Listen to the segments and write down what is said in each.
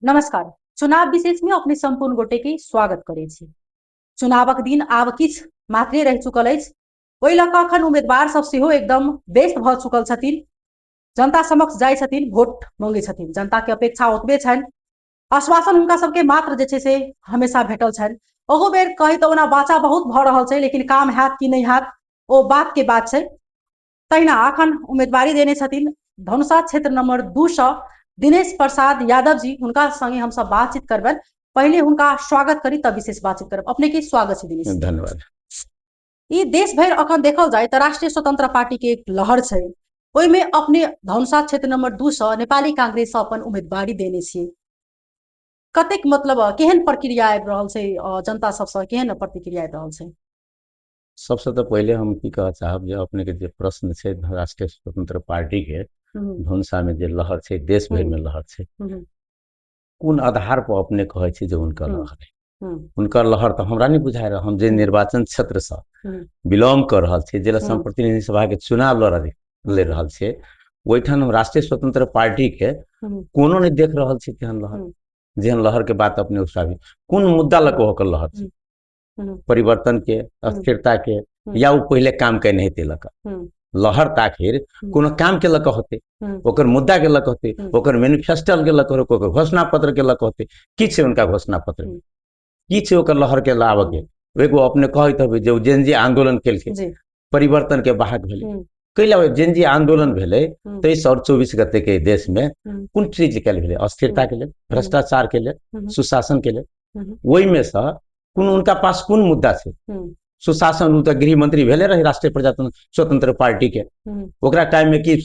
नमस्कार। चुनाव विशेष में अपने संपूर्ण गोटे के स्वागत करै छी। चुनावक दिन आब किछु मात्रे रहि चुकल अछि, ओहि लऽ कऽ अखन उम्मीदवार सब सेहो एकदम व्यस्त भऽ चुकल छथिन। जनता समक्ष जाइ छथिन, वोट मंगै छथिन। जनता के अपेक्षा ओतबे छनि, आश्वासन हुनका सबके मात्र जे छै से हमेशा भेटल छनि। अहू बेर कही तऽ ओना वाचा बहुत भऽ रहल छै, लेकिन काम हैत कि नहि हैत ओ बात के बात छै। तहिना अखन उम्मीदवारी देने छथिन धनुषा क्षेत्र नंबर 2 सँ दिनेश प्रसाद यादव जी, हुनका संगे हमसब बातचीत करबनि। पहिले हुनका स्वागत करी तब विशेष बातचीत करब। अपने के स्वागत छै दिनेश। धन्यवाद। ई देश भरि अखन देखल जाय तऽ राष्ट्रीय स्वतंत्र पार्टी के एक लहर छै, ओहिमे अपने धनुषा क्षेत्र नंबर 2 सँ नेपाली कांग्रेस सँ अपन उम्मीदवारी देने छियै। कतेक मतलब केहन प्रक्रिया आबि रहल छै, जनता सबसँ केहन प्रतिक्रिया आबि रहल छै? सबसे तऽ पहिले हम की कहऽ चाहब जे अपने के जे प्रश्न छै राष्ट्रीय स्वतंत्र पार्टी के धनुषा में जे लहर छै, देश भरि में लहर छै, कोन आधार पर अपने कहै छै जे हुनकर लहर है? हुनकर लहर तऽ हमरा नहि बुझाय रहल। हम जे निर्वाचन क्षेत्र से बिलोंग कर रहल छी, जे हम प्रतिनिधि सभा के चुनाव लड़ ले रहल छियै, ओहिठाम हम राष्ट्रीय स्वतंत्र पार्टी के कोनो नहि देख रहल छी तेहन लहर, जेहन लहर के बात अपने उठाबी। कोन मुद्दा लऽ कऽ ओकर लहर छै? परिवर्तन के, अस्थिरता के, या ओ पहिले काम केने हेतै लऽ कऽ लहर? ताखिर कोनो काम के लऽ कऽ होतै, ओकर मुद्दा के लऽ कऽ होतै, ओकर मैनिफेस्टो के लऽ कऽ, ओकर घोषणा पत्र के लऽ कऽ होतै। की छै हुनका घोषणा पत्र? की छै ओकर लहर के लाबऽ के? एगो अपने कहैत हेबै जे जेन जी आंदोलन केलकै, परिवर्तन के वाहक भेलै। कैला जेन जी आंदोलन भेलै 23 और 24 गते के देश में कोन चीज के भेलै? अस्थिरता के लेल, भ्रष्टाचार के लेल, सुशासन के लेल। ओहिमे सँ कोन उनका पास कोन मुद्दा छै? सुशासन, ओ तऽ गृह मंत्री भेले रहे राष्ट्रीय प्रजातंत्र स्वतंत्र पार्टी के, ओकरा टाइम में की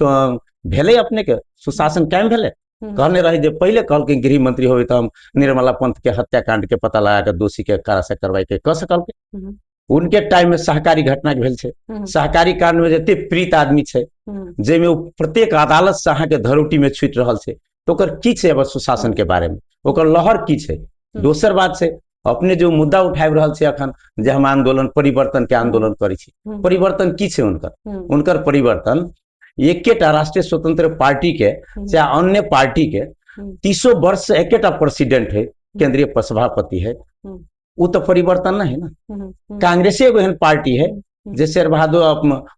भेलै? अपने के सुशासन कायम भेलै? कहने रहे जे पहिले कहलकै गृह मंत्री होबे तऽ हम निर्मला पंथ के हत्याकांड के पता लगा के दोषी के कड़ा से कार्रवाई के कऽ सकलकै। उनके टाइम में सहकारी घटना भेल छै। सहकारी कांड में जते पीड़ित आदमी छै, जाहिमे ओ प्रत्येक अदालत से अहाँके धरोटी में छूटि रहल छै, तऽ ओकर की छै अब सुशासन के बारे में? ओकर लहर की छै? दोसर बात छै, अपने जो मुद्दा उठाबि रहल छै अखन जे हम आंदोलन, परिवर्तन के आंदोलन करै छी, परिवर्तन की छै हुनकर? हुनकर परिवर्तन एकेटा राष्ट्रीय स्वतंत्र पार्टी के चाहे अन्य पार्टी के 30 वर्ष से एकेटा प्रेसिडेंट है, केंद्रीय सभापति है, वो तो परिवर्तन नहीं है ना। कांग्रेसे एगो एहन पार्टी है जे शेर बहादुर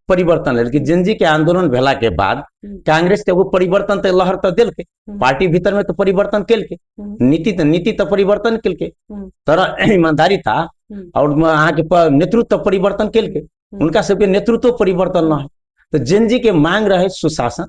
परिवर्तन लेलकै। जेनजी के आंदोलन भेला के बाद कांग्रेस के एगो परिवर्तन तऽ लहर तऽ देलकै, पार्टी भीतर में तऽ परिवर्तन केलकै, नीति तऽ नीति तऽ परिवर्तन केलकै, तरह ईमानदारी था और अहाँके नेतृत्व परिवर्तन केलकै। हुनका सबके नेतृत्व परिवर्तन न है। तऽ जेनजी के मांग रहे सुशासन,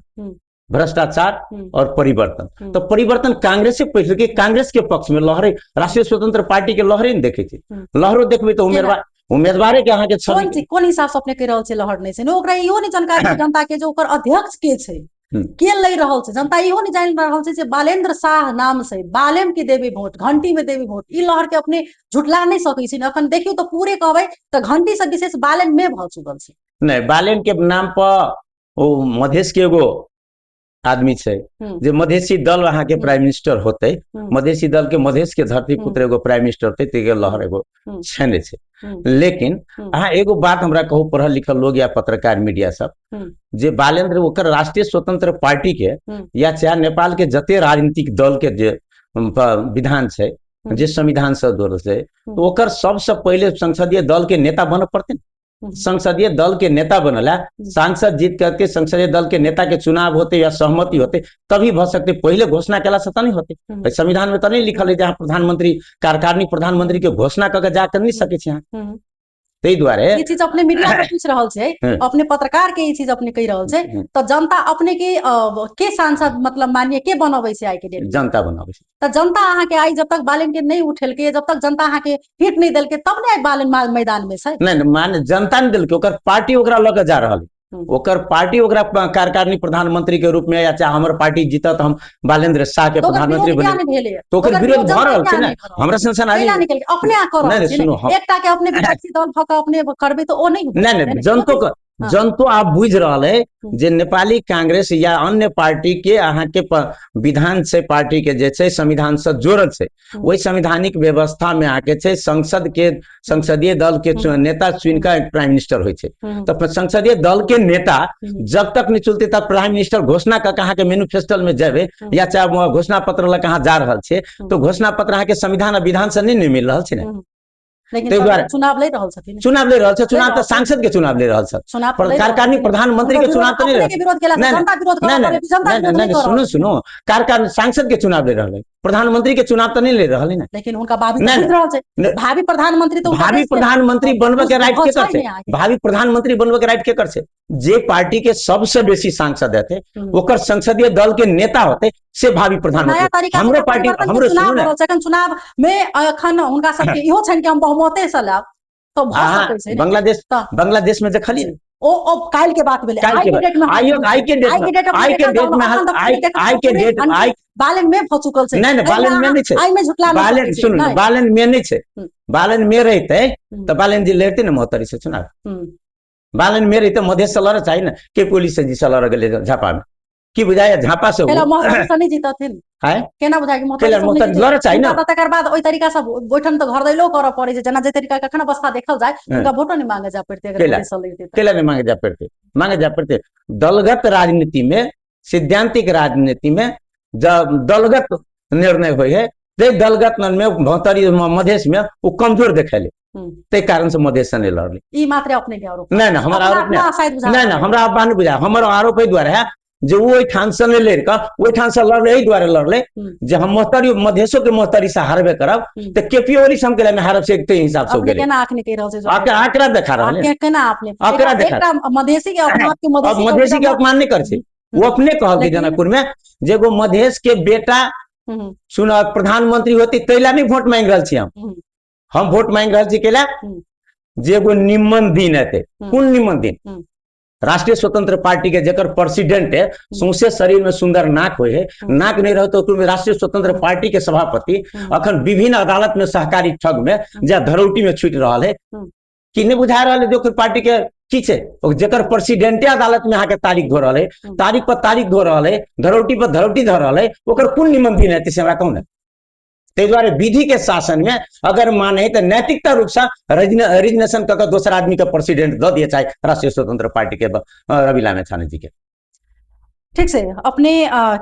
भ्रष्टाचार और परिवर्तन, तो परिवर्तन कांग्रेस से पैसलकै। कांग्रेस के पक्ष में लहरे, राष्ट्रीय स्वतंत्र पार्टी के लहरे ने देखे छी। लहरो देखबै तऽ उम्मीदवार उम्मीदवारे के अहाँके छवि कोन हिसाब से अपने कहि रहल छै लहर नहि छै ने? ओकरा इहो नहि जानकारी छै जनता के जे ओकर अध्यक्ष के छै, के लड़ि रहल छै। जनता इहो नहि जानि रहल छै जे बालेंद्र शाह नाम छै, बालेम के देबै वोट, घंटी में देबै वोट। ई लहर के अपने झुटला नहि सकै छी। अखन देखियौ तऽ पूरे कहबै तऽ घंटी से विशेष बालेन में भऽ चुकल छै। नहि, बालेन के नाम पर ओ मधेश के एगो आदमी छै जे मधेसी दल अहाँके प्राइम मिनिस्टर होतै, मधेसी दल के, मधेश के धरती पुत्र एगो प्राइम मिनिस्टर होतै, ताहिके लहर एगो छै नहि छै। लेकिन अहाँ एगो बात हमरा कहू, पढ़ल लिखल लोग या पत्रकार मीडिया सब, जे बालेंद्र ओकर राष्ट्रीय स्वतंत्र पार्टी के या चाहे नेपाल के जते राजनीतिक दल के जे विधान छै, जे संविधान से जुड़ल छै, तऽ ओकर सबसँ पहिले संसदीय दल के नेता बनऽ पड़तै। संसदीय दल के नेता बनल है, सांसद जीत करके संसदीय दल के नेता के चुनाव होते या सहमति होते तभी भऽ सकते। पहिले घोषणा केला से तऽ नहीं होते। संविधान में तऽ नहीं लिखल है जे अहाँ प्रधानमंत्री, कार्यकारिणी प्रधानमंत्री के घोषणा कऽ के जा कऽ नहीं सकै छी अहाँ। ताहि दुआरे ई चीज अपने मीडिया पर पूछ रहल छै, अपने पत्रकार के ई चीज अपने कहि रहल छै, तऽ जनता अपने के के सांसद मतलब माननीय के बनबै छै आइ के डेट? जनता बनाबै छै। तऽ जनता अहाँके आइ जब तक बालेन के नहि उठेलकै, जब तक जनता अहाँके हिट नहि देलकै, तब ने आइ बालेन मैदान में छै। नहि नहि, माने जनता नहि देलकै, ओकर पार्टी ओकरा लऽ के जा रहल है। ओकर पार्टी ओकरा कार्यकारिणी प्रधानमंत्री के रूप में, या चाहे हमर पार्टी जीतत हम बालेंद्र शाह के तऽ ओकर प्रधानमंत्री विरोध किया बनेबै। नहि भेलै? तऽ ओकर ओकर विरोध विरोध भऽ रहल जनता छै ने। किया नहि कऽ रहल? हमरा सन सन आदमी कैला निकलि अपने अहाँ कऽ रहल नहि, छियै ने। सुनू, एकटा के अपने विपक्षी दल भऽ कऽ अपने करबै तऽ ओ नहि नहि नहि, जनतो के जनतो आब बुझि रहल है जे नेपाली कांग्रेस या अन्य पार्टी के अहाँके विधान छै, पार्टी के जे छै संविधान से जोड़ल छै, ओहि संवैधानिक व्यवस्था में अहाँके छै संसद के संसदीय दल के नेता चुनि कऽ प्राइम मिनिस्टर होइ छै। तऽ संसदीय दल के नेता जब तक नहि चुनते तब प्राइम मिनिस्टर घोषणा कऽ के अहाँके मैनिफेस्टो में जेबै या चाहे घोषणा पत्र लऽ के अहाँ जा रहल छियै, तऽ घोषणा पत्र अहाँके संविधान आ विधान से नहि मिल रहल छै ने। लेकिन ताहि दुआरे चुनाव लड़ि रहल छथिन, चुनाव लड़ि रहल छै, चुनाव तऽ सांसद के चुनाव लड़ि रहल छथि, कार्यकारिणी प्रधानमंत्री के चुनाव तऽ नहीं। सुनू सुनू, कार्यकारिणी सांसद के चुनाव लड़ि रहल है, प्रधानमंत्री के चुनाव तऽ नहीं लड़ि रहल है ने। लेकिन हुनका भावी रहल छै, भावी प्रधानमंत्री तऽ भावी प्रधानमंत्री बनबे के राइट के कर छै? भावी प्रधानमंत्री बनबे के राइट के कर छै? जे पार्टी के सबसे बेसी सांसद हेतै, ओकर संसदीय दल के नेता होते, से भावी प्रधानमंत्री। हमरो पार्टी हमरो सुनू ने, एखन चुनाव में एखन हुनका सबके इहो छनि कि हम बहुमते से लायब, तऽ भऽ सकै छै। बांग्लादेश, बांग्लादेश में देखलियै ओ काल्हि के बात भेलै, आइ के डेट में, आइ के डेट में, आइ के डेट में, आइ के डेट आइ बालन में भऽ चुकल छै। नहि नहि, बालन में नहि छै, आइ में झुटला बालन। सुनू, बालन में नहि छै। बालन में रहितै तऽ बालन जी लड़ते ने महोत्तरी से चुनाव। बालन में रहितै मधेश से लड़ऽ चाही ने, के पुलिस जी से लड़ऽ गेलै झापा में, की बुझाइए झापा से महोत्तरी से नहि जीतथिन? आँय, केना बुझाइ कि महोत्तरी लड़ऽ चाही ने? तकर बाद ओहि तरीका से ओहिठाम तऽ घर दैलो करऽ पड़ै छै, जेना जे तरीका के अखन अवस्था देखल जाय, हुनका वोटो नहि मांगे जाय पड़तै। अगर केला नहि मांगे जाय पड़तै? मांगे जाय पड़तै। दलगत राजनीति में, सिद्धांतिक राजनीति में जब दलगत निर्णय होइ है, ताहि दलगत में महोत्तरी मधेश में ओ कमजोर देखेले, ताहि कारण से मधेश से नहीं लड़ले। ई मात्र अपने के आरोप? नहीं नहीं, हमर आरोप नहीं, नहीं नहीं, हमरा अपना नहीं बुझा। हमर आरोप एहि दुआरे है जे ओ ओहिठाम से नहीं लड़ि कऽ ओहिठाम से लड़ले, एहि दुआरे लड़ले जे हम महोत्तरी मधेशो के महोत्तरी से हारबे करब, तऽ केपी ओली से हम केला हारब, से ताहि हिसाब से गेलै। केना अखनी कहि रहल छै? आंकड़ा देखा रहल है। केना अपने आंकड़ा देखा? मधेसी के अपना आप के मधेसी के अपमान नहीं कर छै, वो अपने कहलकै जनकपुर में जे एगो मधेश के बेटा सुन प्रधानमंत्री होती, तैला नहीं वोट मांगि रहल छी हम वोट मांगि रहल छी केला जे एगो निम्मन दिन एतै। कोन निम्मन दिन? राष्ट्रीय स्वतंत्र पार्टी के जकर प्रेसिडेंट है, सौंसे शरीर में सुंदर नाक होइ है, नाक नहीं रहते ओकरो में राष्ट्रीय स्वतंत्र पार्टी के सभापति अखन विभिन्न अदालत में सहकारी ठग में जा धरौटी में छूट रहल है, कि नहीं बुझा रहल है जो ओकर पार्टी के की छै? जकर प्रेसिडेंटे अदालत में अहाँके तारीख धो रहल है, तारीख पर तारीख धो रहल है, धरौटी पर धरौटी धऽ रहल है, ओकर कोन निमन दिन हेतै से हमरा कहू ने। ताहि दुआरे विधि के शासन में अगर माने तऽ नैतिकता रूप से रिजनेशन कऽ के दोसर आदमी के प्रेसिडेंट दऽ दिए, चाहे राष्ट्रीय स्वतंत्र पार्टी के रवि लामिछाने जी के। ठीक छै, अपने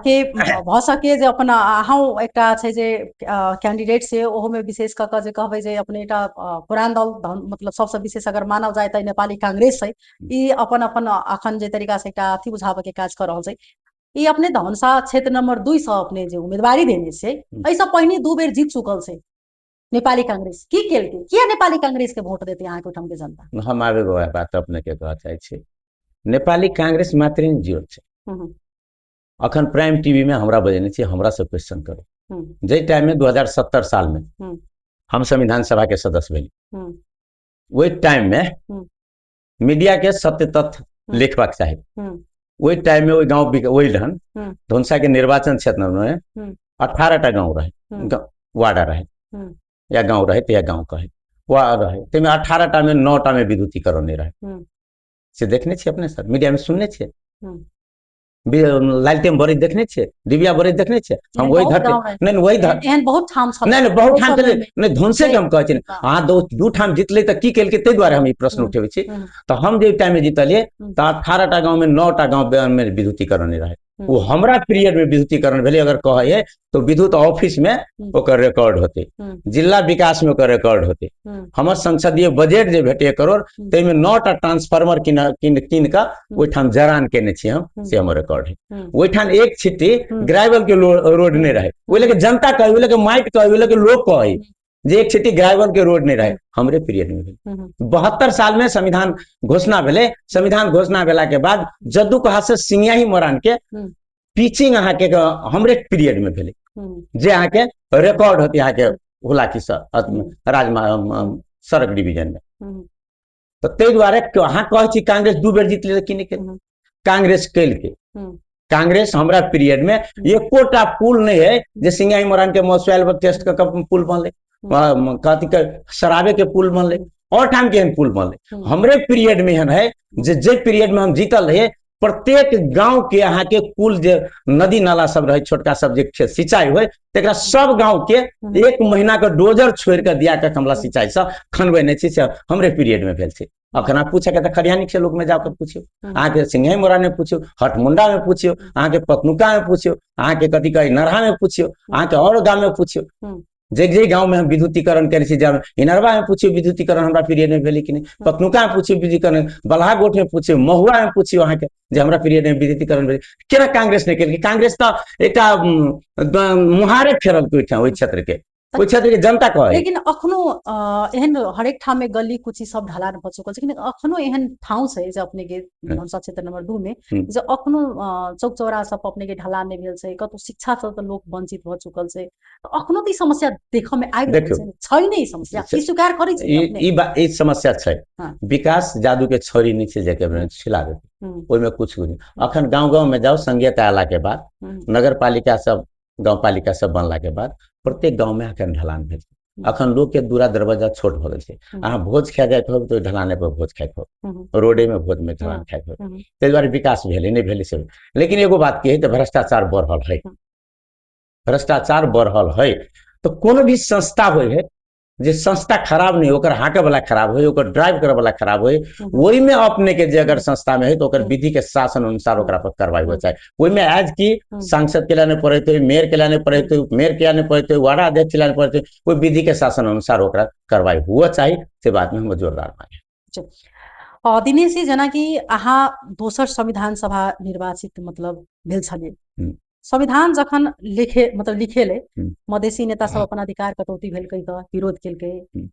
के भऽ सके जे अपना अहूँ एकटा छै जे कैंडिडेट से ओहोमे विशेष कऽ कऽ जे कहबै जे अपने एकटा पुरान दल, मतलब सबसँ विशेष अगर मानल जाय तऽ नेपाली कांग्रेस छै, ई अपन अपन अखन जे तरीका से एकटा अथी बुझाबऽ के काज कऽ रहल छै। ई अपने धनुषा क्षेत्र नंबर 2 से अपने जे उम्मीदवारी देने छै, एहिसँ पहिने 2 बेर जीत चुकल छै नेपाली कांग्रेस, की केलकै? किया नेपाली कांग्रेस के वोट देते अहाँके ओहिठाम के जनता? हम आब एगो बात अपने के कहऽ चाहै छी, नेपाली कांग्रेस मात्र नहि जुड़ल छै। अखन प्राइम टीवी में हमरा बजेने छी, हमरा से क्वेश्चन करू। जाहि टाइम में 2070 साल में हम संविधान सभा के सदस्य भेली, ओहि टाइम में मीडिया के सत्य तथ्य लिखबाक चाही। ओहि टाइम में ओहि गाँव ओहि रहन धनुषा के निर्वाचन क्षेत्र में 18 टा गाँव रहे, वार्ड रहे या गाँव रहे, या गाँव कहे वार्ड रहे, ताहिमे 18 टा में 9 टा में विद्युतीकरण नहीं रहे। से देखने छियै अपने सर? मीडिया में सुनने छियै? लालटेन बरैत देखने छियै? डिबिया बरैत देखने छियै? हम वही धरती नहीं, वही धरती एहन बहुत ठाम छल। नहीं नहीं, बहुत ठाम छलै नहीं, धनुषे के हम कहै छी। अहाँ दू ठाम जीतलै तऽ की केलकै, ताहि दुआरे हम ई प्रश्न उठेबै छी। तऽ हम जे टाइम में जीतलियै तऽ 18 टा गाँव में 9 टा गाँव में विद्युतीकरण नहीं रहे। ओ हमरा पीरियड में विद्युतीकरण भेलै। अगर कहै तो विद्युत ऑफिस में ओकर रिकॉर्ड होते, जिला विकास में ओकर रिकॉर्ड होते। हमर संसदीय बजट जे भेटै 1 करोड़, ताहिमे 9 टा ट्रांसफार्मर किन किन किन कऽ ओहिठाम जरान केने छी हम, से हमर रिकॉर्ड है। ओहिठाम एक छिट्टी ग्राइवल के रोड नहीं रहे, ओहि लए जनता कहै, ओहि लए माटि कहै, ओहि लए लोक कहै जे एक छिट्टी ग्राइवल के रोड नहीं रहे, हमरे पीरियड में भेल। 72 साल में संविधान घोषणा भेलै। संविधान घोषणा भेला के बाद जद्दू के हाथ से सिंगियाही मोरान के पिचिंग अहाँ के हमरे पीरियड में भेलै, जे अहाँ के रिकॉर्ड होती अहाँ के हुलाकी राजमा सड़क डिवीजन में। तऽ ताहि दुआरे अहाँ कहै छी कांग्रेस 2 बेर जीतलै की नहि केलकै? कांग्रेस केलकै। कांग्रेस हमरा पीरियड में एकोटा पुल नहीं है जे सिंगाही मोरान के सोयल टेस्ट कऽ के पुल बनलै, कथी के शराबे के पुल बनलै। और ठाम के एहन पुल बनलै। हमरे पीरियड में एहन है जे जे पीरियड में हम जीतल रहियै, प्रत्येक गांव के अहाँ के कुल जे नदी नाला सब रहे, छोटका सब जे सिंचाई हुए, तकरा सब गांव के 1 महीना के डोजर छोड़ के दिया के कमला सिंचाई से खनबै नहि छै, से हमरे पीरियड में भेल छै। अखन अहाँ पूछे के तऽ खरिहानी के लोक में जाके पूछियौ, अहाँके सिंघई मोरा में पूछियौ, हटमुंडा में पूछियौ, अहाँके पतनुका में पूछियौ, अहाँके कथी कहै नरहा में पूछियौ, अहाँके और गांव में पूछियौ, जे जे गांव में हम विद्युतीकरण केने छी, जब इनरवा में पूछियौ विद्युतीकरण हमरा पीरियड में भेलै कि नहि, पतनुका में पूछियौ विद्युतीकरण, बलहा गोठ में पूछियौ, महुआ में पूछियौ अहाँके जे हमरा पीरियड में विद्युतीकरण भेलै। केना कांग्रेस नहि केलकै? कांग्रेस तऽ एकटा मुहारे फेरलकै ओहिठाम, ओहि क्षेत्र के, ओहि क्षेत्र के जनता कहै। लेकिन अखनो एहन हरेक ठाम में गली कुची सब ढलान भऽ चुकल छै, लेकिन अखनो एहन ठाउँ छै जे अपने के धनुषा क्षेत्र नंबर 2 में जे अखनो चौक चौरा सब अपने के ढलान नहि भेल छै, कतौ शिक्षा से तऽ लोक वंचित भऽ चुकल छै, तऽ अखनो तऽ ई समस्या देखऽ में आबि रहल छै, छै नहि ई समस्या, ई स्वीकार करै छै अपने? ई समस्या छै। विकास जादू के छड़ी नहि छै जेकर छिला देतै, ओहिमे कुछ नहि। अखन गाँव गाँव में जाउ, संघीयता अयला के बाद नगर पालिका सब गाँव पालिका सब बनला के बाद प्रत्येक गाँव में अखन ढलान भेल छै। अखन लोक के दूरा दरवाजा छोट भऽ गेल छै। अहाँ भोज खाय जाइत होब तऽ ढलाने पर भोज खाइत होब, रोडे में भोज में ढलान खाइत होब, ताहि दुआरे विकास भेलै नहि भेलै से। लेकिन एगो बात की है तऽ भ्रष्टाचार बढ़ल है, भ्रष्टाचार बढ़ल है तऽ कोनो भी संस्था होइ है जे संस्था खराब नहीं, ओकर हाके वाला खराब होय, ओकर ड्राइव करे वाला खराब होय, ओहिमे अपने के जे अगर संस्था में है तो ओकर विधि के शासन अनुसार ओकरा पर कार्रवाई हो चाहे। ओहिमे आज की सांसद के लाने पड़े थे, मेयर के लाने पड़े थे, उपमेयर के लाने पड़े थे, वार्ड अध्यक्ष के लाने पड़े थे, ओहि विधि के शासन अनुसार ओकरा कार्रवाई हुआ चाही, से बात में हम जोरदार माने। दिनेश जी, जेना कि अहाँ दोसर संविधान सभा निर्वाचित मतलब भेल छलियै, संविधान जखन लिखे मतलब लिखेले मधेसी नेता सब अपन अधिकार कटौती भेल कहि कऽ विरोध केलकै,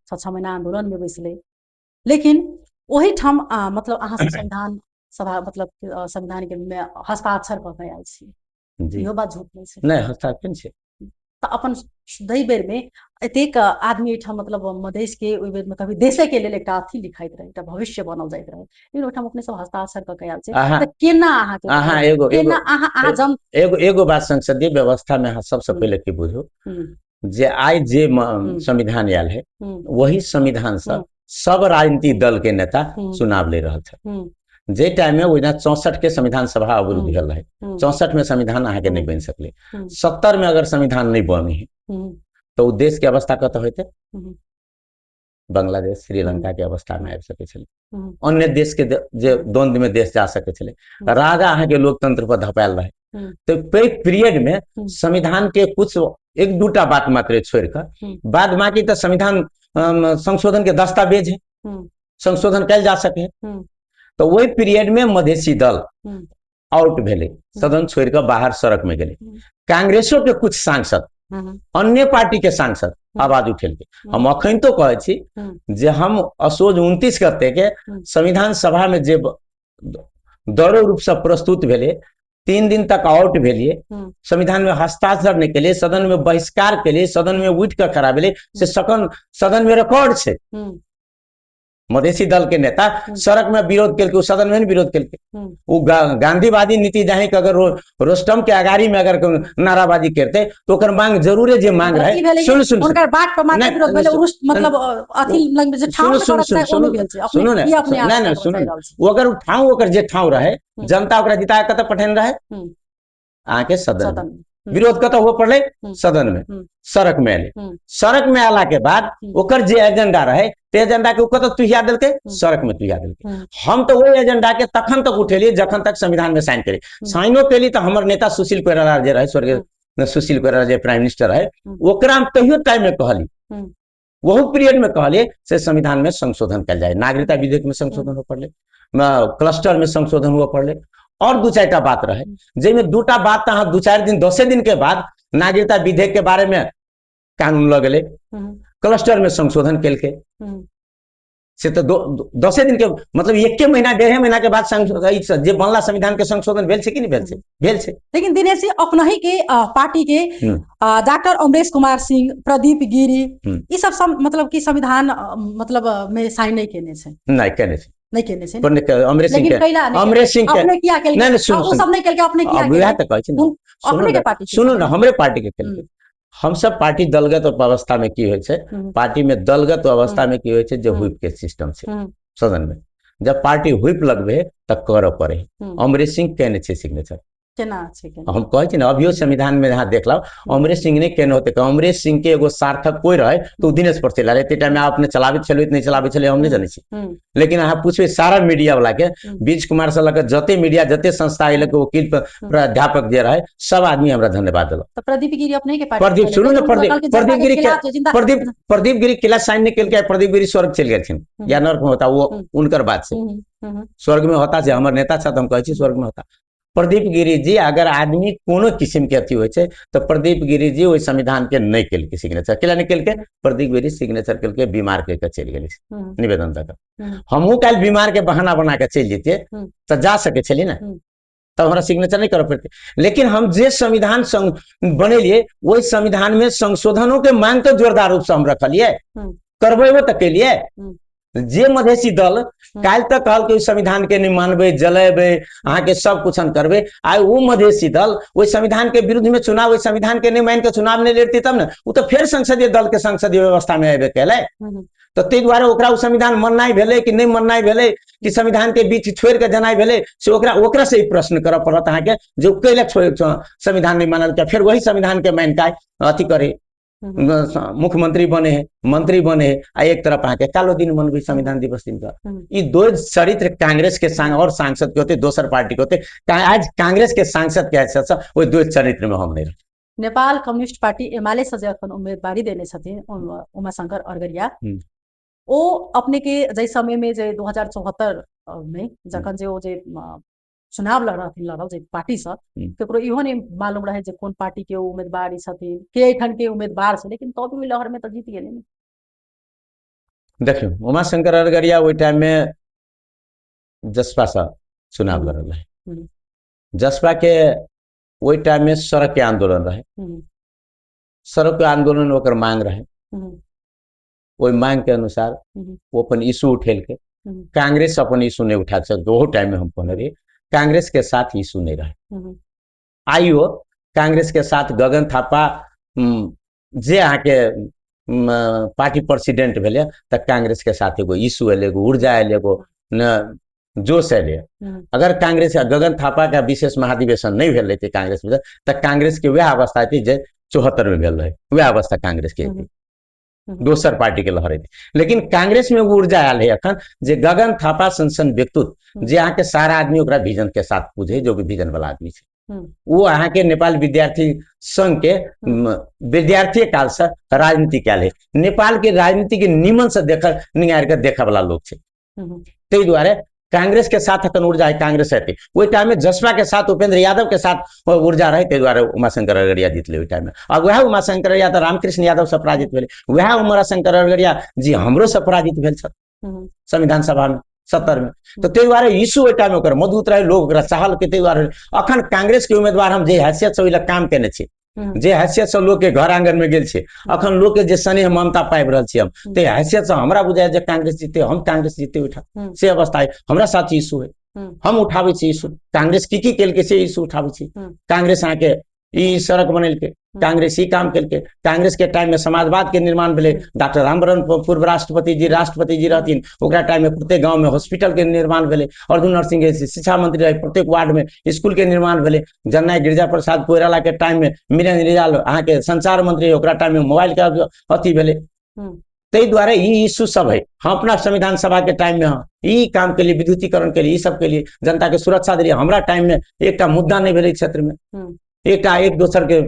6-6 महीना आंदोलन में बैसलै, लेकिन ओहिठाम मतलब अहाँ सब संविधान सभा मतलब संविधान के में हस्ताक्षर कऽ के आयल छी, इहो बात झूठ नहि छै? नहि, हस्ताक्षर नहि छै। तऽ अपन दही बेर में एतेक आदमी एहिठाम मतलब मधेश के ओहि बेर में कभी देशे के लेल एकटा अथी लिखाइत रहे, एकटा भविष्य बनल जाइत रहे, लेकिन ओहिठाम अपने सब हस्ताक्षर कऽ के आयल छै, तऽ केना अहाँके अहाँ एगो केना अहाँ अहाँ जन एगो एगो बात संसदीय व्यवस्था में अहाँ सबसे पहिले की बुझू जे आइ जे संविधान आयल है वही संविधान से सब राजनीतिक दल के नेता चुनाव ले रहल छै। जे टाइम में ओहिना 64 के संविधान सभा अवरुद्ध भेल रहे, 64 में संविधान अहाँके नहीं बनि सकले, 70 में अगर संविधान नहीं बने है तो देश के अवस्था कतऽ होते? बांग्लादेश श्रीलंका के अवस्था में आबि सकै छलै, अन्य देश के जे द्वंद्व में देश जा सकै छलै, राजा अहाँके लोकतंत्र पर धपायल रहे। तो पैघ पीरियड में संविधान के कुछ एक दूटा बात मात्र छोड़ कऽ बाद बाकी तऽ संविधान संशोधन के दस्तावेज है, संशोधन कयल जा सके। तो वही पीरियड में मधेसी दल आउट भेलै, सदन छोड़ कऽ बाहर सड़क में गेलै। कांग्रेसो के कुछ सांसद, अन्य पार्टी के सांसद आवाज उठेलकै। हम अखन तो कहै छी जे हम असोज 29 गते के संविधान सभा में जे दौड़ो रूप से प्रस्तुत भेलै, 3 दिन तक आउट भेलिए, संविधान में हस्ताक्षर नहीं केलिए, सदन में बहिष्कार केलिए, सदन में उठि कऽ खड़ा भेलिए, से सदन में रिकॉर्ड छै। मधेसी दल के नेता सड़क में विरोध केलकै, ओ सदन में नहीं विरोध केलकै। ओ गांधीवादी नीति जाहि के अगर रोस्टम के अगाड़ी में अगर नाराबाजी करते तो ओकर मांग जरूरे जे मांग रहे। सुन सुन हुनकर बाट पर मात्र विरोध भेलै, मतलब अथी लग जे ठाउं सुन सुन सुन सुनू ने, नहीं नहीं सुनू, ओकर ठाउं, ओकर जे ठाउं रहे, जनता ओकरा जिता कतऽ पठेने रहे? अहाँके सदन। विरोध कतऽ हुए पड़लै? सदन में। सड़क में एलै, सड़क में अयला के बाद ओकर जे एजेंडा रहे ते एजेंडा के ओ कतऽ तुहिया देलकै? सड़क में तुहिया देलकै। हम तऽ ओहि एजेंडा के तखन तक उठेलियै जखन तक संविधान में साइन केलियै। साइनो केली तऽ हमर नेता सुशील कोइराला जे रहे, स्वर्गीय सुशील कोइराला जे प्राइम मिनिस्टर रहे, ओकरा हम तहियो टाइम में कहली, वहु पीरियड में कहलियै से संविधान में संशोधन कयल जाय, नागरिकता विधेयक में संशोधन हुए पड़लै, क्लस्टर में संशोधन हुए पड़लै, और 2-4 टा बात रहे, जाहिमे 2टा बात तऽ अहाँ 2-4 दिन 10 दिन के बाद नागरिकता विधेयक के बारे में कानून लऽ गेलै, क्लस्टर में संशोधन केलकै, से तऽ 10 दिन के मतलब 1 महीना 1.5 महीना के बाद जे बनला संविधान के संशोधन भेल छै कि नहि भेल छै? भेल छै। लेकिन दिनेश जी अपनहि के पार्टी के डॉक्टर अमरेश कुमार सिंह, प्रदीप गिरी, ई सब मतलब कि संविधान मतलब में साइन नहीं केने छै। नहीं केने छै। नहीं केने छै। पर अमरेश सिंह के, अमरेश सिंह के अपने किया केलकै? नहीं, नहीं, सुनू, ओ सब नहीं केलकै, अपने किया अब वएह तऽ कहै छी ने। अपने के पार्टी के। सुनू ने, हमरे पार्टी के केलकै। हमसब पार्टी दलगत अवस्था में की होइ छै, पार्टी में दलगत अवस्था में की होइ छै जे हुइप के सिस्टम छै सदन में, जब पार्टी हुइप लगबे तऽ करऽ पड़े। अमरेश सिंह केने छै सिग्नेचर, केना छै? हम कहै छी ने, अभियो संविधान में अहाँ देख लाउ, अमरेश सिंह नहि केने होते, अमरेश सिंह के एगो सार्थक कोई रहे तो दिनेश पर चला रहे, टाइम में अपने चलाबैत छलै नहि चलाबैत छलै हम नहि जानै छी, लेकिन अहाँ पूछबै सारा मीडिया वाला के, बीज कुमार से लऽ जते मीडिया जते संस्था अयलक, वकील प्राध्यापक जे रहे सब आदमी हमरा धन्यवाद देलक। तऽ प्रदीप गिरी अपने के पार्टी प्रदीप सुनू ने, प्रदीप गिरी प्रदीप प्रदीप गिरी किला साइन नहीं केलकै, प्रदीप गिरी स्वर्ग चलि गेलखिन या नर्क में होता वो उनकर बात छै, स्वर्ग में होता छै, हमर नेता छथि हम कहै छी स्वर्ग में होता। प्रदीप गिरी जी अगर आदमी कोनो किस्म के अथी होइ छै तऽ प्रदीप गिरी जी ओहि संविधान के नहि केलकै सिग्नेचर, केला नहि केलकै? प्रदीप गिरी सिग्नेचर केलकै, बीमार कहि के चलि गेलै निवेदन दऽ कऽ। हमहूँ काल्हि बीमार के बहाना बना के चलि जैतियै तऽ जा सकै छलियै ने, तब हमरा सिग्नेचर नहि करऽ पड़तै, लेकिन हम जे संविधान बनेलियै ओहि संविधान में संशोधनों के मांग तऽ जोरदार रूप से हम रखलियै, करबेबो तऽ केलियै। जे मधेसी दल काल्हि तक कहलकै संविधान के नहि मानबै, जलेबै, अहाँके सब कुछ हम करबै, आइ ओ मधेसी दल ओहि संविधान के विरुद्ध में चुनाव, ओहि संविधान के नहि मानि के चुनाव नहि लड़तै तब ने ओ तऽ फेर संसदीय दल के संसदीय व्यवस्था में अयबे केलै। तऽ ताहि दुआरे ओकरा ओ संविधान मननाइ भेलै कि नहि मननाइ भेलै, कि संविधान के बीच छोड़ि के जेनाइ भेलै, से ओकरा ओकरा से ई प्रश्न करऽ पड़त अहाँके जे ओ कैला छोड़ि संविधान नहि मानलकै, फेर वही संविधान के मानि के अथी करे, मुख्यमंत्री बने है, मंत्री बने है, आ एक तरफ अहाँके कालो दिन मनबै संविधान दिवस दिन का। ई दो चरित्र कांग्रेस के और सांसद के होते, दोसर पार्टी के होते। आज कांग्रेस के सांसद के हैसियत से ओहि दो चरित्र में हम नहीं रही। नेपाल कम्युनिस्ट पार्टी एमाले से जे अखन उम्मीदवारी देने छथिन उमाशंकर अरगरिया, ओ अपने के जै समय में जे 2074 में जखन जे ओ जे चुनाव लड़थिन, लड़ल जे पार्टी से, केकरो इहो नहीं मालूम रहे जे कोन पार्टी के उम्मीदवार छथिन, के एखन के उम्मीदवार छै, लेकिन तब भी लहर में तऽ जीत गेलै ने। देखियौ, उमाशंकर अरगरिया ओहि टाइम में जसपा से चुनाव लड़ल रहे। जसपा के ओहि टाइम में सड़क के आंदोलन रहे, सड़क के आंदोलन ओकर मांग रहे, ओहि मांग के अनुसार ओ अपन इशू उठेलकै। कांग्रेस अपन इशू नहीं उठा सकते, ओहो टाइम में हम कहने रहियै कांग्रेस के साथ इशू नहीं रहे। आइयो कांग्रेस के साथ गगन थापा जे अहाँके पार्टी प्रेसिडेंट भेलै तऽ कांग्रेस के साथ एगो इशू एलै, एगो ऊर्जा एलै, एगो जोश एलै। अगर कांग्रेस गगन थापा के विशेष महाधिवेशन नहीं भेल रहितै कांग्रेस में तऽ कांग्रेस के वएह अवस्था हेतै जे 74 में भेल रहै, वएह अवस्था कांग्रेस के हेतै, दोसर पार्टी के लहर हेतै। लेकिन कांग्रेस में ऊर्जा आयल है अखन जे गगन थापा सन सन व्यक्तित्व जे अहाँके सारा आदमी ओकरा विजन के साथ पूजे, जो कि विजन वाला आदमी छै, ओ अहाँके नेपाल विद्यार्थी संघ के विद्यार्थी काल से राजनीति कयल है, नेपाल के राजनीति के निमन से देख निहार के देखे वाला लोग छै। ताहि दुआरे कांग्रेस के साथ अखन ऊर्जा है, कांग्रेस हेतै। ओहि टाइम में जसपा के साथ उपेंद्र यादव के साथ ऊर्जा रहे, ताहि दुआरे उमाशंकर अरगरिया जीतले ओहि टाइम में। आ वएह उमाशंकर अरगरिया तऽ रामकृष्ण यादव से पराजित भेलै, वएह उमाशंकर अरगरिया जी हमरो से पराजित भेल छल संविधान सभा में 70 में। तऽ ताहि दुआरे यीशु ओहि टाइम में ओकर मजबूत रहे, लोग ओकरा चाहलकै, ताहि दुआरे अखन कांग्रेस के उम्मीदवार हम जे हैसियत से ओहि लए काम केने छी, जे हैसियत से लोग के घर आंगन में गेल छी, अखन लोग के जे स्नेह ममता पाबि रहल छी हम, ते हैसियत से हमरा बुझाय जे कांग्रेस जीते, हम कांग्रेस जीते ओहिठाम, से अवस्था है। हमरा साथ इशू है, हम उठाबै छी इशू, कांग्रेस की की केलकै से इशू उठाबै छी। कांग्रेस अहाँके ई सड़क बनेलकै, कांग्रेस ई काम केलकै, कांग्रेस के टाइम में समाजवाद के निर्माण भेलै, डॉक्टर रामवरण पूर्व राष्ट्रपति जी राष्ट्रपति जी रहथिन, ओकरा टाइम में प्रत्येक गांव में हॉस्पिटल के निर्माण भेलै, अर्जुन नरसिंह शिक्षा मंत्री रहे, प्रत्येक वार्ड में स्कूल के निर्माण भेलै, जननायक गिरिजा प्रसाद कोइराला के टाइम में मिलन रिजाल अहाँके संचार मंत्री, ओकरा टाइम में मोबाइल के अथी भेलै। ताहि दुआरे ई इशू सब है। हम अपना संविधान सभा के टाइम में हम ई काम के लिए, विद्युतीकरण के लिए, ई सब के लिए, जनता के सुरक्षा देलियै। हमरा टाइम में एकटा मुद्दा नहि भेलै क्षेत्र में, एकटा एक दोसर के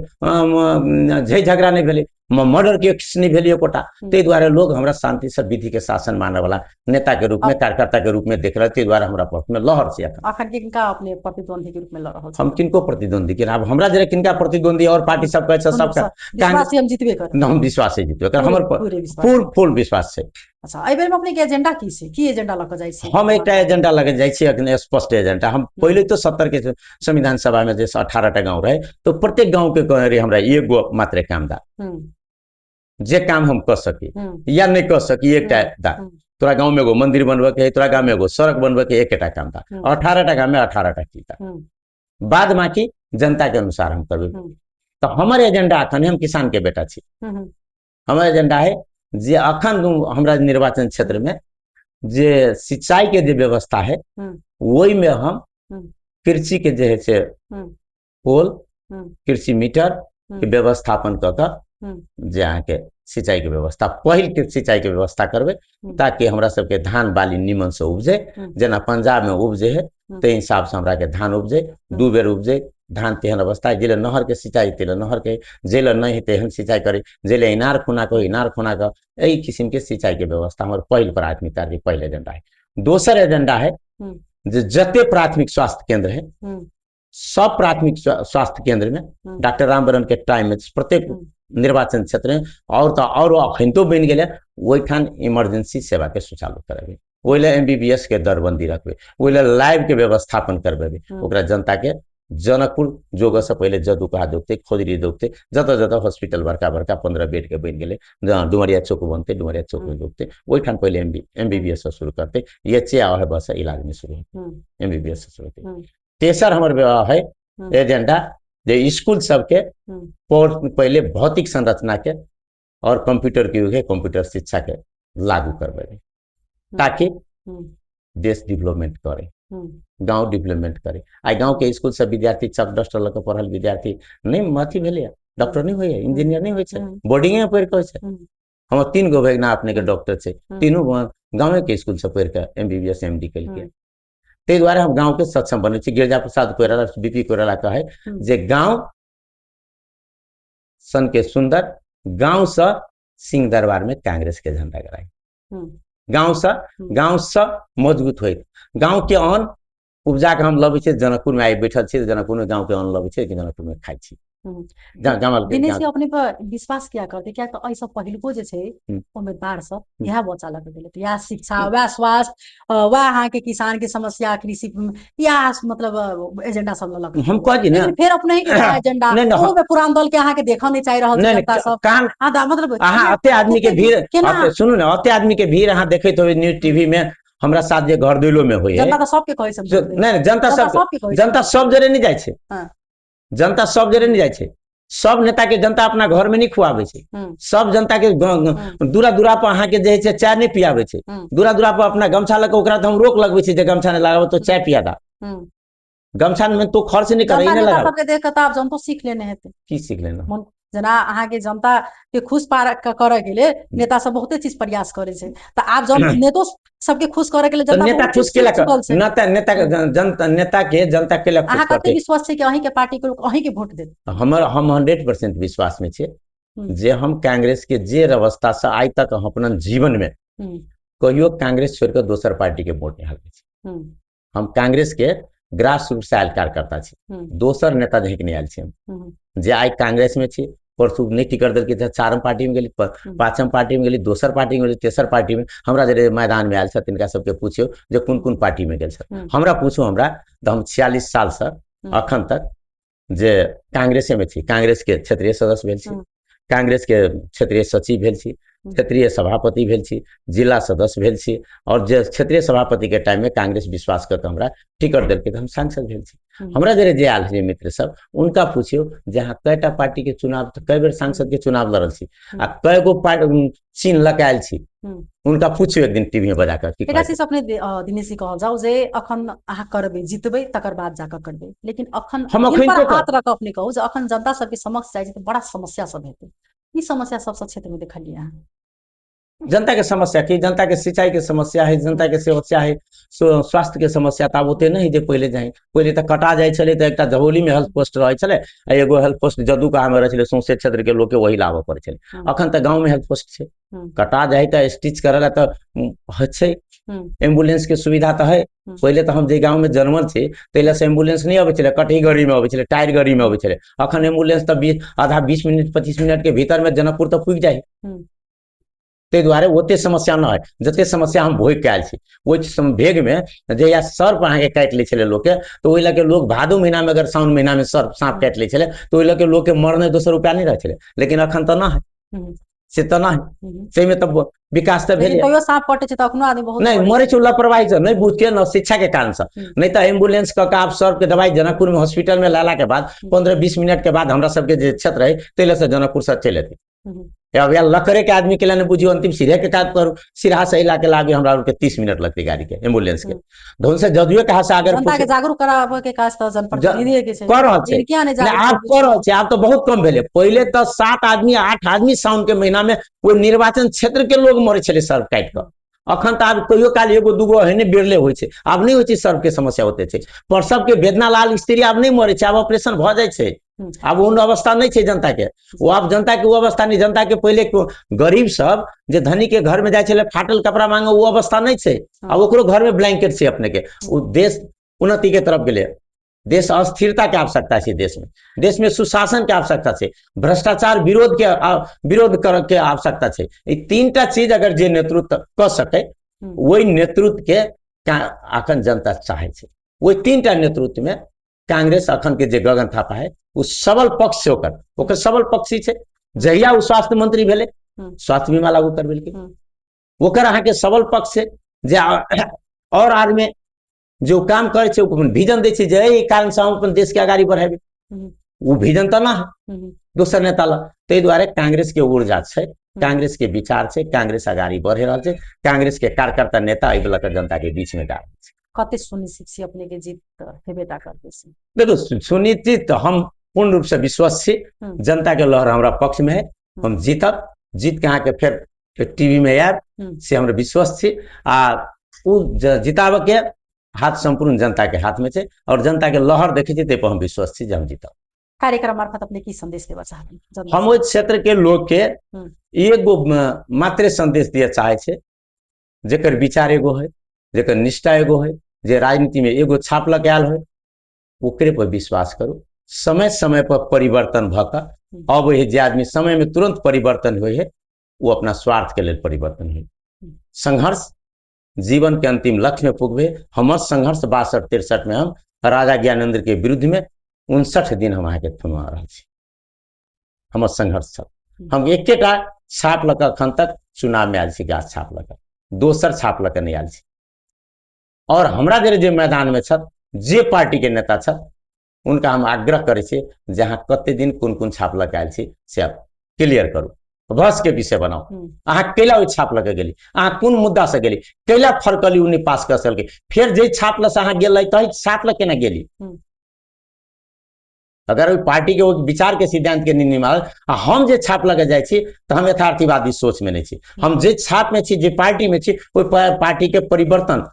झै झगड़ा नहि भेलै, मर्डर के केस नहि भेलै एकोटा। ताहि दुआरे लोग हमरा शांति से विधि के शासन मानय वाला नेता के रूप में, कार्यकर्ता के रूप में देख रहल, ताहि दुआरे हमरा पक्ष में लहर छै। अखन अखन किनका अपने प्रतिद्वंदी के रूप में लड़ रहल छी? हम किनको प्रतिद्वंदी के आब हमरा जरा किनका प्रतिद्वंदी और पार्टी सब कहै छै सबका विश्वास हम जीतबे करब। हम विश्वास जीतबे करब, हमर फुल फुल विश्वास छै। अच्छा, एहि बेर में अपने के एजेंडा की छै? की एजेंडा लऽ कऽ जाइ छी? हम एकटा एजेंडा लऽ कऽ जाइ छी अखन, स्पष्ट एजेंडा। हम पहिले तो 70 के संविधान सभा में जे 18 टा गाँव रहे तो प्रत्येक गाँव के कहे रहे हमरा एगो मात्र काम दा, जे काम हम कऽ सकी या नहि कऽ सकी, एकटा दा। तोरा गाँव में एगो मंदिर बनबे के है, तोरा गाँव में एगो सड़क बनबे के, एकेटा काम दा। 18 टा गाँव में 18 टा की दा, बाद बाकी जनता के अनुसार हम करबै। तऽ हमर एजेंडा अखन हम किसान के बेटा छी, हमर एजेंडा है जे अखन हमरा निर्वाचन क्षेत्र में जे सिंचाई के जे व्यवस्था है ओहिमे हम कृषि के जे है से पोल, कृषि मीटर के व्यवस्थापन कऽ कऽ जे अहाँके सिंचाई के व्यवस्था, पहिल के सिंचाई के व्यवस्था करबै ताकि हमरा सबके धान बाली निमन से उपजे, जेना पंजाब में उपजे है ताहि हिसाब से हमरा के धान उपजे, 2 बेर उपजे धान। तेहन अवस्था है जे नहर के सिंचाई तेल नहर के, जे नहीं है तेहन सिंचाई करे, जे इनार खुना के इनार खुना के, एहि किस्म के सिंचाई के व्यवस्था हमर पहिल प्राथमिकता है, पहिल एजेंडा है। दोसर एजेंडा है जे जते प्राथमिक स्वास्थ्य केंद्र है सब प्राथमिक स्वास्थ्य केंद्र में डॉक्टर रामबरन के टाइम में प्रत्येक निर्वाचन क्षेत्र में और तो और अखन तो बनि गेलै ओहिठाम इमरजेंसी सेवा के सुचालू करेबै, ओहि लए MBBS के दरबंदी रखबै, ओहि लए लाइव के व्यवस्थापन करबेबै। ओकरा जनता के जनकपुर जोगसँ से पहिले जदुका जोगतै, खोजरी जोगतै, जतऽ जतऽ हॉस्पिटल बड़का बड़का 15 बेड के बनि गेलै, डुमरिया चौक बनतै, डुमरिया चौक में जोगतै, ओहिठाम पहिले MBBS से शुरू करतै, ये चे आवे बस इलाज में शुरू होतै, MBBS से शुरू होतै। तेसर हमर है एजेंडा जे स्कूल सबके पहिले भौतिक संरचना के और कंप्यूटर के युग है, कंप्यूटर शिक्षा के लागू करबै ताकि देश डेवलपमेंट करे, गांव डेवलपमेंट करे। आइ गांव के स्कूल से विद्यार्थी चक डस्टर लऽ के पढ़ल विद्यार्थी नहीं अथी भेलैया, डॉक्टर नहीं होइया, इंजीनियर नहीं होइ छै, बोर्डिंगे में पढ़ि कऽ होइ छै। हमर 3 गो भगिना अपने के डॉक्टर छै, तीनू गाँवे के स्कूल से पढ़ि कऽ MBBS MD केलकै। ताहि दुआरे हम गाँव के सक्षम बनै छी। गिरिजा प्रसाद कोइराला, BP Koirala कहै जे गाँव सन के सुंदर गाँव से सिंह दरबार में कांग्रेस के झंडा गड़ाई, गाँव से गाँव से मजबूत होइत गाँव के अन्न उपजा के हम लबै छियै। जनकपुर में आइ बैठल छी, जनकपुर में गाँव के अन्न लबै छियै, जनकपुर में खाइ छी। दिनेश जी अपने पर विश्वास किया करते? किया तऽ एहिसँ पहिलुको जे छै उम्मीदवार सब इएह बचा लऽ गेलै, इएह शिक्षा, वएह स्वास्थ्य, वएह अहाँके किसान के समस्या, कृषि, इएह मतलब एजेंडा सब लऽ हम कहै ने, फेर अपने ही एजेंडा ओहो में पुरान दल के अहाँके देखऽ नहि चाहि रहल छै जनता सब। मतलब अहाँ अते आदमी के भीड़ सुनू ने, अते आदमी के भीड़ अहाँ देखैत होबै न्यूज टीवी में, हमरा साथ जे घर दुलो में होइए, जनता तऽ सबके कहै छै। नहि, जनता सब जनता सब जरे नहि जाइ छै, जनता सब जरे नहि जाइ छै, सब नेता के जनता अपना घर में नहीं खुआबै छै, सब जनता के दूरा दूरा पर अहाँके जे छै चाय नहीं पियाबै छै, दूरा दूरा पर अपना गमछा लऽ के ओकरा तऽ हम रोक लगबै छी जे गमछा नहीं लगाबो तो चाय पिया दा, गमछा में तो खर्च नहीं करे, नहीं लगाबो। सबके देख के तऽ आब जनतो सीख लेने हेतै। की सीख लेना? जेना अहाँके जनता के खुश करऽ के लेल नेता सब बहुते चीज प्रयास करै छै, तऽ आब जब नेतो सबके खुश करे के लेल जनता नेता खुश केलक, नेता नेता के जनता नेता के जनता केलक। अहाँ कते विश्वास छै कि अहीं के पार्टी के लोग अहीं के वोट देत? हमर हम 100% विश्वास में छियै जे हम कांग्रेस के जे अवस्था से आइ तक हम अपना जीवन में कहियो कांग्रेस छोड़ के दोसर पार्टी के वोट नहीं हारले छी। हम कांग्रेस के ग्रास रूप से आयल कार्यकर्ता छी, दोसर नेता जहिक नहीं आयल छी। हम जे आइ कांग्रेस में छी, परसू नहीं टिकट देलकै तऽ चारम पार्टी में गेली, पाँचम पार्टी में गेली, दोसर पार्टी में गेली, तेसर पार्टी में। हमरा जे मैदान में आयल छथि तिनका सबके पूछियौ जे कोन कोन पार्टी में गेल छथि। हमरा पूछू हमरा तऽ हम 46 साल से अखन तक जे कांग्रेसे में छी, कांग्रेस के क्षेत्रीय सदस्य भेल छी, कांग्रेस के क्षेत्रीय सचिव भेल छी, क्षेत्रीय सभापति भेल छी, जिला सदस्य भेल छी, और जे क्षेत्रीय सभापति के टाइम में कांग्रेस विश्वास कऽ के हमरा टिकट देलकै तऽ हम सांसद भेल छी। हमरा जे जे आयल छै मित्र सब उनका पूछियौ जे अहाँ कएटा पार्टी के चुनाव, कए बेर सांसद के चुनाव लड़ल छी आ कए गो चिन्ह लऽ के आयल छी, उनका पूछियौ एक दिन टीवी में बजा कऽ। एकटा चीज अपने दिनेश जी कहल जाउ जे अखन अहाँ करबै, जितबै तकर बाद जाकऽ करबै, लेकिन अखन हम अखन हाथ रख अपने कहू जे अखन जनता सबके समक्ष जाइ छै तऽ बड़ा समस्या सब हेतै, ई समस्या सबसँ क्षेत्र में देखलियै अहाँ? जनता के समस्या की, जनता के सिंचाई के समस्या है, जनता के समस्या है स्वास्थ्य के समस्या, तऽ आब ओते नहि जे पहिले जाइ, पहिले तऽ कटा जाइ छलै तऽ एकटा जहौली में हेल्थ पोस्ट रहै छलै आ एगो हेल्थ पोस्ट जदुकाहा में रहै छलै, सौंसे क्षेत्र के लोक के वही लाबऽ पड़ै छलै। अखन तऽ गाँव में हेल्थ पोस्ट छै, कटा जाइ तऽ स्टिच करऽ लए तऽ छै, एम्बुलेंस के सुविधा तऽ है। पहिले तऽ हम जे गाँव में जन्मल छी ताहि लए से एम्बुलेंस नहि अबै छलै, कटही गाड़ी में अबै छलै, टायर गाड़ी में अबै छलै। अखन एम्बुलेंस तऽ आधा 20 मिनट 25 मिनट के भीतर में जनकपुर तऽ पुगि जाइ, ताहि दुआरे ओते समस्या नहि है जते समस्या हम भोगि के आयल छी। ओहि भेग में जहिया सर्प अहाँके काटि लै छलै लोकके तऽ ओहि लऽ के लोक भादो महीना में अगर साउन महीना में सर्प साँप काटि लै छलै तऽ ओहि लऽ के लोकके मरने दोसर उपाय नहि रहै छलै, लेकिन अखन तऽ नहि है। से तऽ नहि। ताहिमे तऽ विकास तऽ भेलै। तैयो साँप कटै छै तऽ अखनो आदमी बहुत नहि मरै छै लापरवाही से, नहि बुझ के न शिक्षा के कारण से। नहि तऽ एम्बुलेंस कऽ के आब सबके दवाई जनकपुर में हॉस्पिटल में लाला के बाद 15-20 मिनट के बाद हमरा सबके जे क्षेत्र है ताहि लए से जनकपुर से चलि एतै। अब या लकड़े के आदमी के लिए बुझियो अंतिम सीधे के काज करू, सिरहा से इलाके लागे हमरा के 30 मिनट लगते गाड़ी के एम्बुलेंस के। धोन से जदुए कहा से अगर जनता के जागरूक कराबे के काज तऽ जनप्रतिनिधि के छै, कर रहल छै। किया आब कर रहल छै, आब तो बहुत कम भेलै। पहिले तऽ 7 आदमी 8 आदमी साउन के महीना में ओहि निर्वाचन क्षेत्र के लोग मरे छलै सर्प काटि कऽ। अखन तऽ आब कहियो काल एगो दूगो एहने बिरले होइ छै, आब नहि होइ छै सर्प के समस्या होते छै। प्रसव के वेदना लाल स्त्री आब नहि मरे छै, आब ऑपरेशन भऽ जाइ छै। आब ओहन अवस्था नहि छै जनता के, ओ आब जनता के ओ अवस्था नहि। जनता के पहिले गरीब सब जे धनी के घर में जाइ छलै फाटल कपड़ा मांगे, ओ अवस्था नहि छै। आब ओकरो घर में ब्लैंकेट छै अपने के। ओ देश उन्नति के तरफ गेलै, देश अस्थिरता के आवश्यकता छै, देश में, देश में सुशासन के आवश्यकता छै, भ्रष्टाचार विरोध के विरोध कर के आवश्यकता छै। ई 3टा चीज अगर जे नेतृत्व कऽ सकै ओहि नेतृत्व के अखन जनता चाहे छै। ओहि 3टा नेतृत्व में कांग्रेस अखन के जे गगन थापा है ओ सबल पक्ष छै, ओकर ओकर सबल पक्षी छै। जहिया ओ स्वास्थ्य मंत्री भेलै स्वास्थ्य बीमा लागू करबेलकै, ओकर अहाँके सबल पक्ष छै। जे और आदमी जो काम करै छै ओ अपन विजन दै छै जे एहि कारण से हम अपन देश के अगाड़ी बढ़ेबै, ओ विजन तऽ ना है दोसर नेता लग। ताहि दुआरे कांग्रेस के ऊर्जा छै, कांग्रेस के विचार छै, कांग्रेस अगाड़ी बढ़ि रहल छै, कांग्रेस के कार्यकर्ता नेता एहि लऽ कऽ जनता के बीच में जा रहल छै। कते सुनिश्चित छी अपने के जीत हेबे टा करतै से? देखो सुनिश्चित हम पूर्ण रूप से विश्वस्त छी, जनता के लहर हमरा पक्ष में है, हम जीतब, जीत के अहाँके फेर टीवी में आयब से हमरा विश्वस्त छी। आ ओ जिताबऽ के हाथ सम्पूर्ण जनता के हाथ में छै और जनता के लहर देखै छी ताहि पर हम विश्वस्त छी जे हम जीतब। कार्यक्रम मार्फत अपने की संदेश देबऽ चाहबै? हम ओहि क्षेत्र के लोग के एगो मात्रे संदेश दिअ चाहै छै, जेकर विचार एगो है, जेकर निष्ठा एगो है, जे राजनीति में एगो छाप लऽ के आयल है, ओकरे पर विश्वास करू। समय समय पर परिवर्तन भऽ कऽ अबै है, जे आदमी समय में तुरंत परिवर्तन होइ है ओ अपना स्वार्थ के लेल परिवर्तन होइ। संघर्ष जीवन के अंतिम लक्ष्य में पुगबे। हमर संघर्ष 62-63 में हम राजा ज्ञानेन्द्र के विरुद्ध में 59 दिन हम अहाँके थुनवा रहल छी। हमर संघर्ष छल, हम एकेटा छाप लऽ कऽ अखन तक चुनाव में आयल छी, गाछ छाप लऽ कऽ, दोसर छाप लऽ कऽ नहि आयल छी। और हमरा जे जे मैदान में छथि, जे पार्टी के नेता छथि, उनका हम आग्रह करै छी जे अहाँ कते दिन कोन कोन छाप लऽ कऽ आयल छी से आप क्लियर करू, बहस के विषय बनाउ। अहाँ कैला ओहि छाप लऽ कऽ गेली, अहाँ कोन मुद्दा से गेली, कैला फरकली ओ नहि पास कऽ सकलकै, फेर जे छाप लऽ से अहाँ गेलै तही छाप लऽ केना गेली? अगर ओहि पार्टी के ओहि विचार के सिद्धांत के नहीं मानल, आ हम जे छाप लऽ के जाइ छी तऽ हम यथार्थवादी सोच में नहीं छी। हम जे छाप में छी, जे पार्टी में छी, ओहि पार्टी के परिवर्तन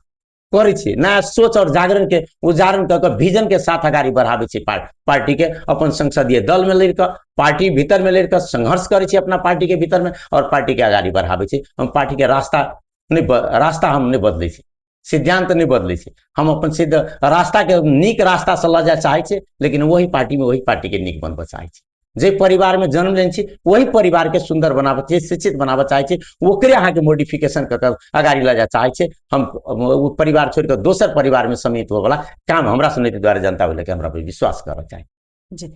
करै छी, नया सोच और जागरण के उजारण कऽ कऽ विजन के साथ अगाड़ी बढ़ाबै छी। पार्टी के अपन संसदीय दल में लड़ि कऽ, पार्टी भीतर में लड़ि कऽ संघर्ष करै छी अपना पार्टी के भीतर में, और पार्टी के अगाड़ी बढ़ाबै छी। हम पार्टी के रास्ता नहि रास्ता हम नहि बदलै छी, सिद्धांत नहि बदलै छी। हम अपन सिद्ध रास्ता के नीक रास्ता से लऽ जाय चाहै छी, लेकिन वही पार्टी में वही पार्टी के नीक बनबऽ चाहै छी। जे परिवार में जन्म लेने छी वही परिवार के सुंदर बनाबऽ चाहै छी, शिक्षित बनाबऽ चाहै छी, ओकरे अहाँके मॉडिफिकेशन कऽ कऽ अगाड़ी लऽ जाय चाहै छी। हम ओ परिवार छोड़ि कऽ दोसर परिवार में सम्मिलित होबऽवला काम हमरा से नहि, दुआरे जनता ओहि लऽ कऽ हमरा पर विश्वास करऽ चाही। जी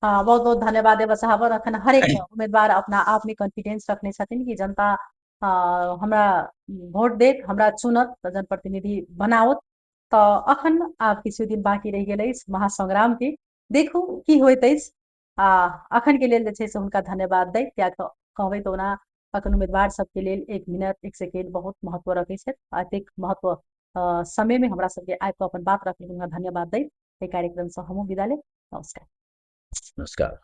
बहुत बहुत धन्यवाद देबऽ चाहब। अखन हरेक उम्मीदवार अपना आप में कॉन्फिडेंस रखने छथिन कि जनता हमरा वोट देत, हमरा चुनत, तऽ जनप्रतिनिधि बनाओत। तऽ अखन आब किछु दिन बाँकी रहि गेल अछि महासंग्राम के, देखू की होइत अछि। आ अखन के लेल जे छै से हुनका धन्यवाद दै, किया तऽ कहबै तऽ ओना अखन उम्मीदवार सबके लेल 1 मिनट 1 सेकेंड बहुत महत्व रखै छथि। एतेक महत्व समय में हमरा सबके आबि कऽ अपन बात रखने हुनका धन्यवाद दै एहि कार्यक्रम से हमहूँ विदा लेब। नमस्कार। नमस्कार।